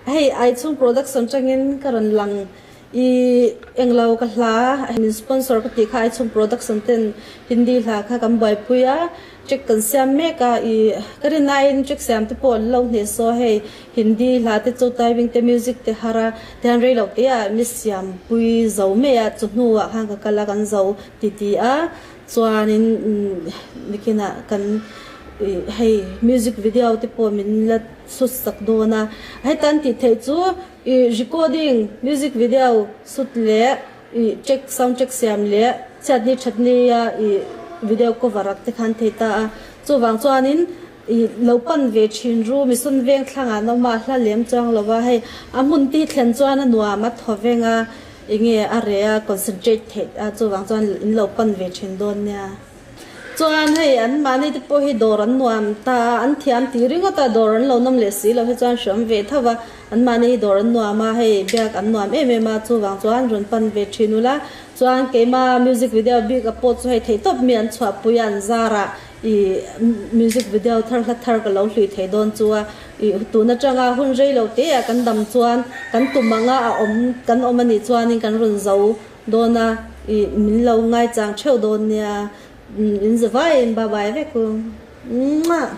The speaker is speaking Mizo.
Hei Aichhung production tangin ka rawn lang i englo ka hla min sponsor ka tih kha Aichhung production ten Hindi hla kha kan buaipui a track kan siam mek a i ka rin aiin track siam te pawh an lo hneh saw hei Hindi hla te chu typing te music te har a tihian rei lo te ah mi siam pui zo mai a chu hnuah khan ka kal a kan zo ti ti a chuanin nikinah kan hei music video te pawh min la Sut sak dawn a, heta an tih theih chu ih recording, music video sut leh ih track, sound track siam leh chhiatni thatnia ih video cover ak te khan thei ta a. Chuvang chuanin ih lo pan ve thin ru misun veng thlangah an awm a, hla lem chuang lo va, hei a hmun ti thlen chuan a nuam a thaw veng a, enge a reh a concentrate theih a, chuvang chuan in lo pan ve thin dawn nia. Chuan hei an mahni te pawh hi dawr an nuam ta a, an thiam tih ringawt a, dawr an lo nawm leh si lo hi chuan hreawm ve tho va, an mahni hi dawr an nuam a, hei biak an nuam em em a, chuvang chuan rawn pan ve thin ula, chuan keima music video bik a pawh chu hei theihtawp mi an chhuahpui a, an zarah ih music video thar hla thar ka lo hlui thei dawn chu a, ih tun atanga hun rei lo te ah kan dam chuan kan tum anga a awm kan awm anih chuanin kan rawn zo Dawn a, i min lo ngaichang theuh dawn nia, in za vaiin bye bye vek u. Muah.